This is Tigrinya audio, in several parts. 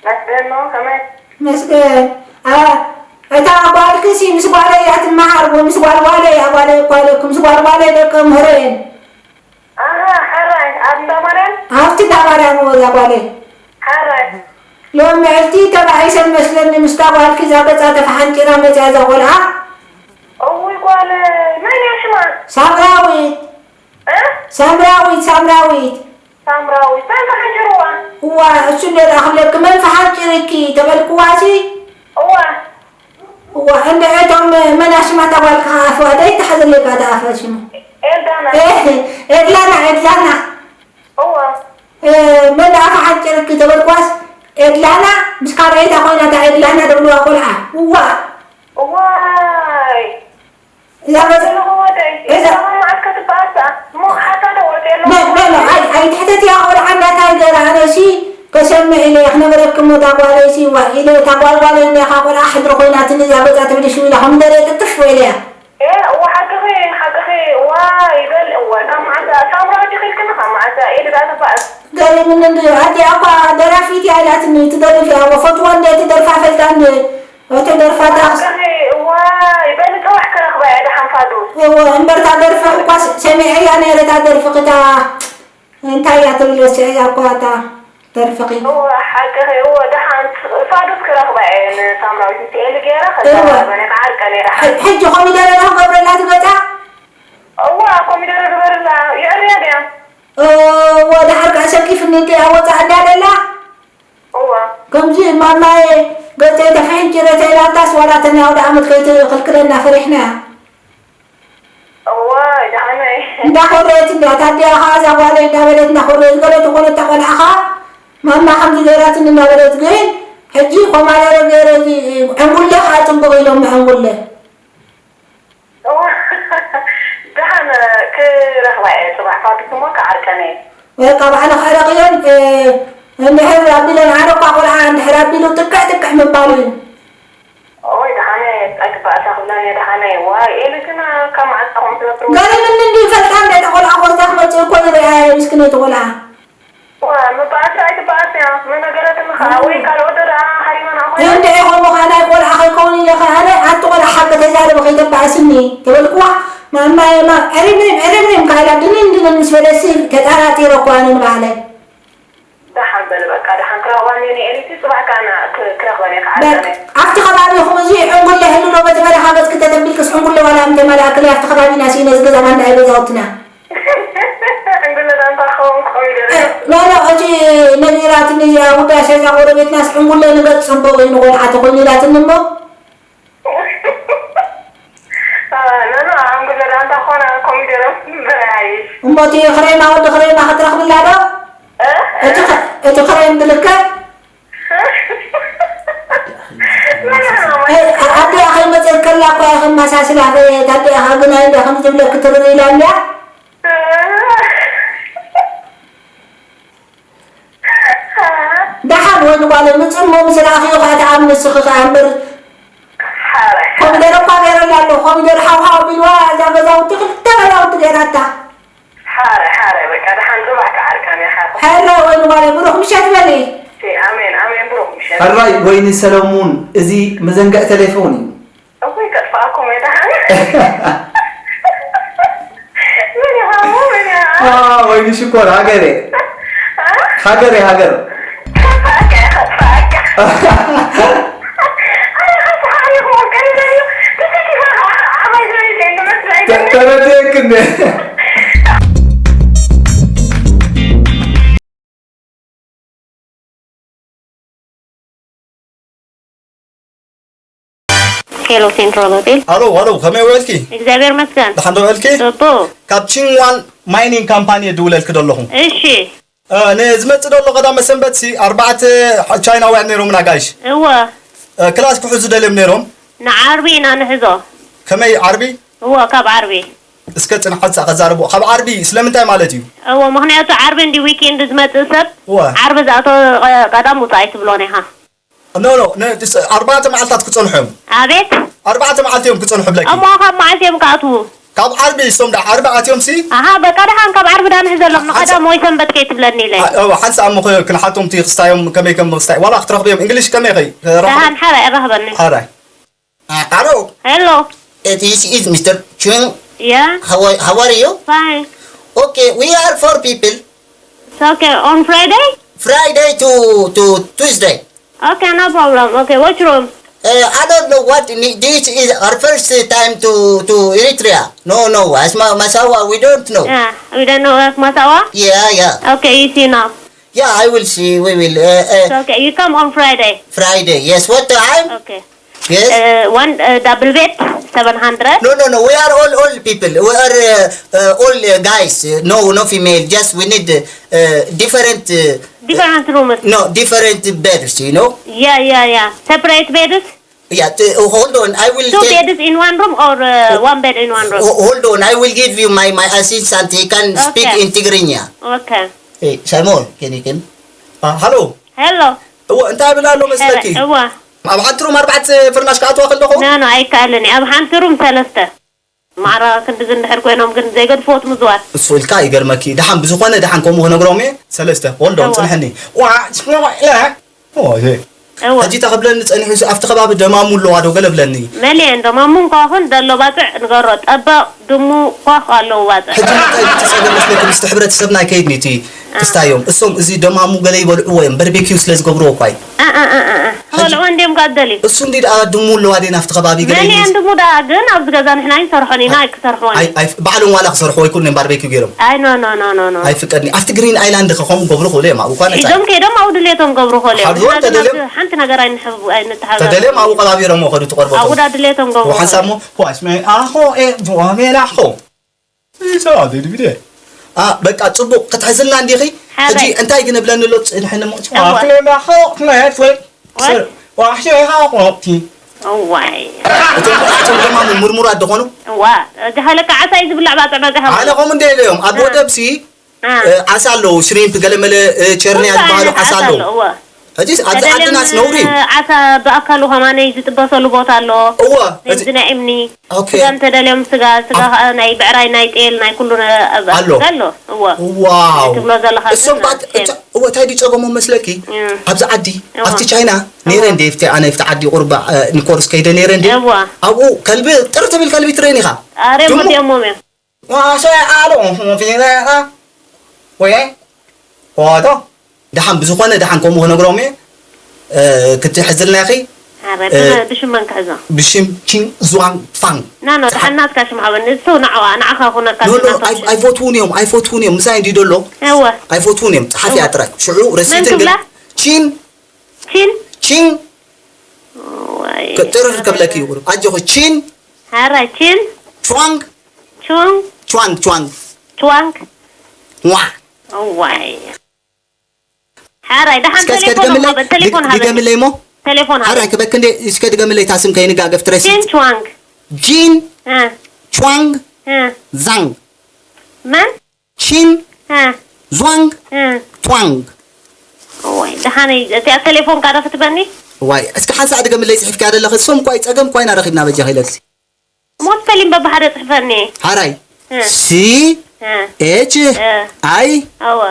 መስገን ነው ከመይ? መስገን። አ፣ እታ ጓልክሲ ምስ ጓለይ እያ ትመሃር፣ ወይ ምስ ጓል ጓለይ እያ፣ ጓለይ እኮ ኣለኩ፣ ምስ ጓል ጓለይ ደቂ ምህሮ እየን። ኣሃ፣ ሓራይ፣ ኣብ እንዳ ማርያም? ኣብቲ እንዳ ማርያም እዎ፣ እዛ ጓለይ። ሓራይ። ሎም ምዕልቲ ተባኢሰን መስለኒ፣ ምስታ ጓልኪ እዛ ገጻ ተፈሓንጪራ መጺኣ እዛ ቆልዓ። እውይ ጓል፣ መን እያ ሽማ? ሳምራዊት። እ? ሳምራዊት፣ ሳምራዊት። ሳምራዊት፣ መን ተሓንጭርዋ? እዋ፣ እሱ እንደ ደኣ ክብለኪ፣ መን ፈሓንጭርኪ ተበልክዋሲ? እዋ። እዋ፣ እንደ እቶም መን ኣሽማታ ጓልካ ኣፍዋ፣ ደይ ተሓዘለካ፣ እታ ኣፍዋ ሽሙ። ኤልዳና። ኤ፣ ኤድላና፣ ኤድላና። እዋ። እ፣ መን ደኣ ፈሓንጭርኪ ተበልክዋስ፣ ኤድላና፣ ምስ ካልኣይታ ኮይና፣ እታ ኤድላና ደብልዋ ቆልዓ። እዋ። እዋይ። እዛ በ-፣ ዘለኹ ወደይ፣ እዛ እዛ መዓት ከትበኣሳ፣ እሞ ሓታ ዶ ወደይ ኣለኹ? ኖ፣ ኖ፣ ኖ፣ ኣይ፣ ኣይትሕተትያ ቆልዓ እንዳታይ ገይራ፣ ኣነሲ ከሰምዕ ኢለ እየ ክነግረኪ እሞ፣ እታ ጓለይሲ፣ ዋ፣ ኢለ፣ እታ ጓል ጓለይ እኒኣ፣ እኻ ቆልዓ ሕድሪ ኮይናትኒ፣ እዛ ገጻ ትብሊ ሽው ኢላ፣ ኮሚደረ ጥጥፍ ኢለያ። ኤ፣ እዋ፣ ሓቅኺ፣ ሓቅኺ፣ ዋይ፣ በል፣ እዋ፣ እታ መዓት፣ ሳምራ ሕጂ ኺልክኒ፣ ካብ መዓት፣ ኤሊ ደኣ ትበኣስ። ገሪሙኒ እንድዩ፣ ኣዲኣ እኳ ደራፊት እያ ኢላትኒ፣ ትደርፍ እያ፣ እሞ ፈትዋ እንደ ትደርፋ ፈልጣ እንደ፣ እቲ ደርፋ ታክስ። ኣንተኺ፣ እዋይ፣ በሊ ጽባሕ ክረኽባ እየ ደሓን ፋዱስ። እወ፣ እምበር እታ ደርፊ እኳ ስ-፣ ሰሚዐያ ነይረ፣ እታ ደርፊ ክታ፣ እንታይ እያ ትብል ረሲዐያ እኳ እታ ደርፊ ኺ። እወ፣ ሓቅኺ፣ እወ፣ ደሓን ፋዱስ ክረኽባ እየ ንሳምራዊት ምስ ኤሊ ገይረ፣ ከዛ እወ። በነ ክዓርቀ ነይረ። ሕ-፣ ሕጂ ኮሚደረ ዶ ክገብረላ ትገጻ? እወ፣ ኮሚደረ ግበርላ፣ የዕርያ ድያ? እወ፣ ደሓር ከኣ ሰቂፍኒ እንድያ ወጻ እንድያ ደላ? እወ። ከምዚ ማማየ ገጸይ ተፈሒንኪረ ተይላታስ ዋላ ተን ኣውደ ዓመት ከይትኽልክለና ፈሪሕና። እወ፣ ደሓነይ። እንዳኾረየት እንድያ፣ ታዲያ ኸዓ እዛ ጓለይ እንዳበለት እንዳኾረየት ገለ ተኾነ እታ ቆልዓ ኸዓ ማማ ከምዚ ገይራትኒ እንዳበለት ግን ሕጂ ኮማደረ ገይረ እዚ ዕንጉለ ኸዓ ጽቡቕ ኢሎም ዕንጉለ። እዋ፣ ደሓን ክረኽባ እየ ጽባሕ ፋዱስ እሞ ክዓርቀን እየ። በቃ ባዕልኺ ዕረቕየን፣ እ፣ እንድሕር ኣቢለን ኣነ እኳ ቆልዓ እንድሕር ኣቢሉ ጥቅዕ ጥቅዕ ምባሉ እዩ። ኦይ፣ ደሓነ እየ፣ ኣይትበኣሳ ክብላን እየ፣ ደሓነ እየ። ዋይ፣ ኤሊ ግን ካብ መዓስ ኢኹም ትነብሩ? ገሪምኒ እንድዩ፣ ፈልጣ እንደ እታ ቆልዓ ኮስታ ክመጽእ እኮ ይርኣያ እየ፣ ምስክነይቲ ቆልዓ። ዋ፣ መባእሲ ኣይትባእስያ፣ መነገረትኒ ኸዓ፣ እም። ወይ ካልኦት ዶ ደኣ ሃሪመን ኣኾይነን? እንድዒ ኸምኡ ኸዓ ናይ ቆልዓ ኸይከውን ኢለ ኸዓ ኣነ፣ ኣቲ ቆልዓ ሓቂ ተዛረቢ ኸይተባእስኒ፣ ተበልክዋ፣ ማማየ፣ ማ-፣ ዕሪምሪም፣ ዕሪምሪም ካይላ ድንን ድንን ምስ በለሲ፣ ተጠራጢረ እኮ ኣነ ንባዕለይ። ደሓን በሊ በቃ፣ ደሓን ክረኽባ እኒአኒ፣ ኤሊቲ፣ ጽባሕ ከኣ ና-፣ ክ-፣ ክረኽበን እየ ከዓርቀን እየ። በቃ፣ ኣብቲ ኸባቢኹም እዚ ዕንጉለ ይህሉ ዶ በቲ በረኻ ገጽኪ ተተቢልክስ ዕንጉለ ዋላ ምተመላእክለይ ኣብቲ ኸባቢና ስኢነ እዚ ገዛ ማንዳ እዩ ገዛውትና። ዕንጉለ ዳንታ ክኸውን ክኸውን ይደሊ። እ፣ ኖ፣ ኖ፣ እቲ ነጊራትኒ እዚኣ ጉዳይ፣ እዛ ጎረቤትናስ ዕንጉለ ንገጽ ጽቡቕ እዩ ንቆልዓ ተኾይኑ ኢላትኒ እሞ። እ፣ ኖ፣ ኖ፣ ዕንጉለ ዳንታ ክኾና ኮሚደረ በላይ። እሞ እቲ ክሬማ፣ ወዲ ክሬማ ክትረኽብላ ዶ? እ? እቲ ኸ-፣ እቲ ክሬም ብልክዕ? ኖ፣ ኖ፣ ኖ፣ እ፣ ኣዲኣ ከይመጸት ከላ እኮ እያ ከማሳስላ፣ ከየት ኣዲኣ ከ ግን ኣይንዳ ከም ዝብለኪ ትርር ኢላ እንድያ። ደሓን ወዲ ጓለይ፣ ምጽእ እሞ ምስ ረኣኽዮ ከኣ ትኣምኒ ንስኺ ከኣ እምበር። ሓራይ። ኮሚደረ እኳ ገይረላ ኣለኹ። ኮሚደረ ሓውሓው ኣቢልዋ፣ እዛ ገዛውቲ ክልተ ገዛውቲ ገይራታ። ሓራይ፣ ሓራይ፣ በቃ ደሓን ጽባሕ ክዓርቀን እየ፣ ሓራይ። ሕራይ ወዲ ጓለይ፣ ብሩኽ ምሸት በሊ። እሺ፣ ኣሜን፣ ኣሜን፣ ብሩኽ ምሸት። ሕራይ ወይኒ ሰለሙን፣ እዚ መዘንግዒ ቴሌፎን እዩ። እውይ፣ ከጥፍኣኩም እየ ደሓን። መን ኢኻ እሞ፣ መን ኢኻ? አ፣ ወይኒ ሽኮር፣ ሃገሬ። አ? ሃገሬ፣ ሃገር። ከጥፍኣካ እየ፣ ከጥፍኣካ። ኣነ ከጥፍኣኒ እኮ ቀሪበ እዩ። ብስቲ ኢኻ ዓባይ ዘበይተይ እንመስለኒ። ተ-፣ ተረዲኤኪ እንዴ? ሄሎ ሴንትራል ሆቴል። ሃሎ፣ ሃሎ፣ ከመይ ውዕልኪ? እግዚኣብሔር ይመስገን። ደሓን ዶ ውዕልኪ? ጽቡቕ። ካብ ቺንዋን ማይኒንግ ካምፓኒ እየ ድውለልኪ ዘለኹ። እሺ። እ፣ ንዝመጽእ ዘሎ ቀዳመ ሰንበት ሲ ኣርባዕተ ቻይናውያን ነይሮምና ጋይሽ። እወ። እ፣ ክላስ ክሕዙ ደልዮም ነይሮም። ንዓርቢ ኢና ንሕዞ። ከመይ ዓርቢ? እወ፣ ካብ ዓርቢ። እስከ ጽንሓት ሳዕ ከዛርቦ። ካብ ዓርቢ ስለምንታይ ማለት እዩ? እወ፣ ምኽንያቱ ዓርቢ እንዲ ዊኬንድ ዝመጽእ ሰብ እወ። ዓርቢ ዝኣተወ ቀ-፣ ቀዳም ውጻእ ኣይትብሎን ኢኻ። ኖ፣ ኖ፣ ን-፣ ስ-፣ ኣርባዕተ መዓልታት ክጸንሑ እዮም። ኣቤት? ኣርባዕተ መዓልቲ እዮም ክጸንሑ ብለኪ። እሞ ካብ መዓልቲ እዮም ክኣትዉ? ካብ ዓርቢ እሶም ዳ ዓርቢ ኣትዮም ሲ? ኣሃ፣ በቃ ደሓን ካብ ዓርቢ ዳ ንሕዘሎም፣ ንቐዳም ወይ ሰንበት ከይትብለኒ ኢለ። ኣ-፣ እዋ፣ ሓንሳእ እሞ ኸ-፣ ክንሓቶም እቲ ክስታዮም ከመይ ከም ክስታይ፣ ዋላ ክትረኽብዮም፣ እንግሊሽ ከመይ ኸይ-፣ ረኽብ-? ደሓን ሓራይ ረኽበኒ። ሓራይ። Uh, hello. Hello. Uh, this is Mister Chung. Yeah. How are, how are you? Fine. Okay, we are four people. It's okay. On Friday? Friday to, to Tuesday. Okay, no problem. Okay, which room? Uh, I don't know what ne-, this is our first time to, to Eritrea. No, no, as Ma-, Masawa, we don't know. Yeah, we don't know as Masawa? Yeah, yeah. Okay, you see now. Yeah, I will see. We will. Uh, uh, It's okay. You come on Friday. Friday. Yes. What time? Okay. Yes. Uh, one, uh, double bed, seven hundred. No, no, no. We are all old people. We are uh, uh, all uh, guys. Uh, no, no female. Just we need uh, uh, different. Uh, Different rooms. No, different beds. You know. Yeah, yeah, yeah. Separate beds. Yeah. T- uh, hold on. I will Two tell. Beds in one room or uh, one bed in one room? Ho- hold on. I will give you my my assistant. He can speak Okay. In Tigrinya. Okay. Hey, Simon, can you come? Uh, hello. Hello. እወ፣ እንታይ ይብል ኣሎ መስለኪ? እወ። ኣብ ሓንቲ ሩም ኣርባዕተ ፍርናሽ ክኣትዋ ከለኹ? ኖ፣ ኖ፣ ኣይከኣልን እዩ። ኣብ ሓንቲ ሩም ሰለስተ። ማዕረ ክንድዚ እንድሕር ኮይኖም ግን ዘይገድፍዎ እቲ ምዝዋር። እሱ ኢልካ ይገርመኪ። ደሓን ብዝኾነ ደሓን ከምኡ ክነግሮም እየ። ሰለስተ፣ hold on፣ እወ። ጽንሕኒ። ዋ፣ ስሞ-፣ እ፣ ኦ፣ እየ። እወ። ሕጂ እታ ክብለኒ ጸኒሑ፣ ኣብቲ ከባቢ ደማሙ ኣለዋ ዶ ገለ ብለኒ። መሊኤን ደማሙ እንኳ ኹን ዘሎ ባጽዕ ንገሮ። ጠባቕ ድሙ ኳኽ ኣለዉ ባጽዕ። ሕጂ እንታይ እቲ ጸገም መስለኪ? ምስቲ ሕብረተሰብና ኣይከይድን እዩ እቲ ክስታዮም። እሶም እዚ ደማሙ ገለ ይበልዕዎ እዮም፣ በርቤኪው ስለ ዝገብርዎ እኳ እዩ። እ፣ እ፣ እ፣ እ፣ እ። ሕጂ ክበልዕዎ እንድዮም ካብ ደልዩ። እሱ እንዲ ደኣ ድሙ ኣለዋ ድየን ኣብቲ ከባቢ ገለ መን ኢሉ እየን ድሙ ደኣ ግን ኣብዚ ገዛ ንሕና ኣይንሰርሖን ኢና፣ ኣይክሰርሕዎን ኣይ፣ እዮም። ኣይ፣ ባዕሎም ዋላ ክሰርሕዎ ኣይክእሉን እዮም ባርቤኪው ገይሮም። ኣይ፣ ኖ፣ ኖ፣ ኖ፣ ኖ፣ ኖ። ኣይፍቀድን እዩ። ኣብቲ ግሪን ኣይላንድ ከ ከምኡ ገብሩ ክእሉ እዮም፣ ኣብኡ እኳ ነጻ እዮም። ሒዞም ከይዶም ኣብኡ ድሌቶም ገብሩ ክእሉ እዮም። ሓድሮም ንሕና ግን ተደልዮም ኣብዚ ሓንቲ ነገር ኣይንሕብ-፣ ኣይንተሓጋገዝን። ተደልዮም ኣብኡ ከባቢሮምዎ ከዱ እቲ ቆርበቶም። ኣብኡ ዳ ድሌቶም ገብሩ ክእሉ ሓንሳብ እዮም። እሞ፣ ዋሽ፣ መ-፣ ኣኾ፣ ኤ፣ ፎ፣ ሜላ፣ ኾ። ይሰራ ዘይድብደ። ኣ፣ በቃ ጽቡቕ ክትሕዝልና እንዲኺ? ሓበይ። ሕጂ እንታይ ግን እብለኒ ኣሎ ጽንሕኒ እሞ፣ እዋ። ኣኽለ፣ ማ፣ ኾ፣ ክመት ወይ፣ ዋይ። ሰር-፣ ዋሽ፣ ኻ፣ ኾ፣ ቲ። እዋይ። እቶም፣ እቶም ደማሙ ሙርሙራት ዶ ኾኑ? እዋ፣ ጃሃለካ ዓሳ እዩ ዝብላዕ ባጽዕ በቃ ሃቡ። ኣነ ኸም እንደ ኢለዮም፣ ኣብ እ። ወደብሲ፣ እ። እ፣ ዓሳ ኣለዉ፣ ሽሪምፕ፣ ገለመለ፣ እ፣ ቸርንያ ኩሉ ዝበሃሉ ዓይነት ዓሳ ዓሳ ኣለዉ። ኣለዉ፣ እዋ። ሕጂስ ኣብዚ ተደልዮም ዓድናስ ነውሪ እዩ። ዓሳ ብኣካሉ ከማነይ ዝጥበሰሉ ቦታ ኣሎ። እወ፣ እዚ እዚ ናይ እምኒ። ኦኬ። ስጋ እንተደልዮም ስጋ፣ ስጋ ኣብ ከኣ ናይ ብዕራይ፣ ናይ ጤል፣ ናይ ኩሉ ነ-፣ ኣብ ኣሎ። ስጋ ኣሎ። እወ። ዋው። ትብሎ ዘለኻ እሶም ግን ባት-፣ ሸም። እታ-፣ እወ፣ እንታይ ድዩ ጸገሞም መስለኪ? እም። ኣብዚ ዓዲ፣ እወ። ኣብቲ ቻይና፣ ነይረ እወ። እንደ፣ ኣብቲ፣ ኣነ ኣብቲ ዓዲ ቁርባ፣ እ፣ ንኮርስ ከይደ ነይረ እንደ። እወ። ኣብኡ ከልቢ፣ ጥር ትብል ከልቢ ትረይን ኢኻ። ኣረ፣ ድሙ። ሞት እዮሞም እዮም። ዋሰ ኣሎ ፊና ወይ ፎቶ። ደሓን ብዝኾነ ደሓን ከምኡ ክነግሮም እየ። እ፣ ክትሕዝልና ኢኺ። ኣረ፣ እ፣ ብ-፣ ብሽም መን ክሕዞ? ብሽም ቺን ዙዋን ፋን። ና፣ ኖ፣ ደሓን ናትካ ሽም ሓበኒ። እሱ ንዓዋ፣ ንዓኻ ኩነካ ኖ፣ ኖ፣ ሽም ናትካ ኣይ-፣ ሽም። ኣይፈትዉን እዮም፣ ኣይፈትዉን እዮም። ምሳይ እንዲ ደሎ? እወ። ኣይፈትዉን እዮም። ጸሓፊ እወ። ጥራይ። ሽዑ መን ረሲትን ትብላ? ግን ቺን ቺን? ቺን ዋይ። ከጥርር ከብለኪ እዩ። ኣጆኺ ቺን። ሓራይ ቺን። ቹዋንግ። ቹንግ። ቹዋንግ፣ ቹዋንግ። ቹዋንግ። ዋ። ዋይ። ሓራይ፣ ደሓን እስከ፣ እስከ ቴሌፎን ድገምለይ፣ ሃበን፣ ቴሌፎን ድግ-፣ ሃበን። ድገምለይ እሞ። ቴሌፎን ሓራይ፣ ሃበን። ክበክ እንዴ፣ እስከ ድገምለይ፣ ታስም ከይንጋገፍ ትረሲት። ቺን ቹዋንግ። ጂን። እ። ቹዋንግ። እ። ዛንግ። መን? ቺን፣ እ። ዙዋንግ፣ እ። ቹዋንግ። እዋይ፣ ደሓነይ፣ እቲኣ ቴሌፎንካ ዶ ክትበኒ? እዋይ፣ እስኪ ሓንሳእ ድገምለይ፣ ጽሒፍካያ ዘለኺ። እሶም እኳ ጸገም እኳ ኢና ረኺብና በጃኺ ኢለክሲ። ሞት ፈሊም በብሓደ ጽሕፈኒ። ሓራይ። እ። ሲ፣ እ። ኤች፣ እ። ኣይ፣ እወ።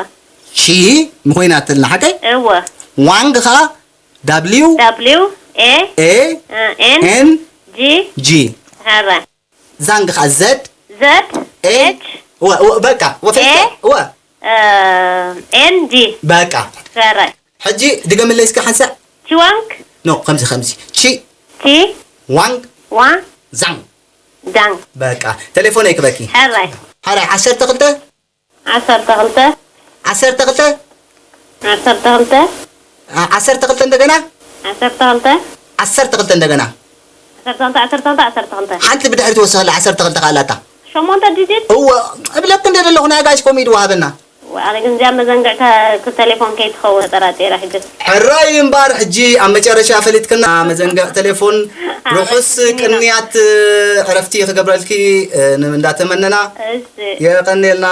ቺ፣ ምኾይናትልና፣ ሓቀይ? እወ። ዋንግ ኸኣ፣ ዳብሊው፣ ዳብሊው፣ ኤ፣ ኤ፣ እ፣ ኤን፣ ኤን፣ ጂ፣ ጂ። ሓራይ። ዛንግ ኸኣ ዘድ፣ ዘድ፣ ኤ፣ ኤች፣ ወ-፣ ወ-፣ በቃ፣ ወ-፣ ኤ፣ ወ-፣ እ፣ ኤን ጂ። በቃ። ሰራይ። ሕጂ ድገምለይ እስከ ሓንሳእ። ቺዋንግ። ኖ፣ ከምዚ፣ ከምዚ። ቺ። ቺ። ዋንግ። ዋ። ዛንግ። ዛንግ። በቃ። ቴሌፎን ኣይክበኪ። ሕራይ። ሕራይ፣ ዓሰርተ ክልተ። ዓሰርተ ክልተ። ዓሰርተ ክልተ። ዓሰርተ ክልተ። ዓ-፣ ዓሰርተ ክልተ እንደገና። ዓሰርተ ክልተ። ዓሰርተ ክልተ እንደገና። ዓሰርተ ክልተ፣ ዓሰርተ ክልተ፣ ዓሰርተ ክልተ። ሓንቲ ብድሕሪ ትወስኸላ ዓሰርተ ክልተ ከኣ ኣላታ። ሸሞንተ ዲጂት? እወ፣ እብለኪ እንደ ዘለኹ ናይ ጋሽ ኮሚድ ወሃበና። እወ፣ ኣነ ግን እዚኣ መዘንግዕ ከ-፣ ክተሌፎን ከይትኸውን ተጠራጢረ ሕጂ። ሕራይ እምበኣር ሕጂ ኣብ መጨረሻ ፈሊጥክና መዘንግዕ ቴሌፎን። ርሑስ ኣመስግን ኢና። ቅንያት ዕረፍቲ ክገብረልኪ፣ እ፣ ን-፣ እንዳተመነና እሺ። የቐንየልና።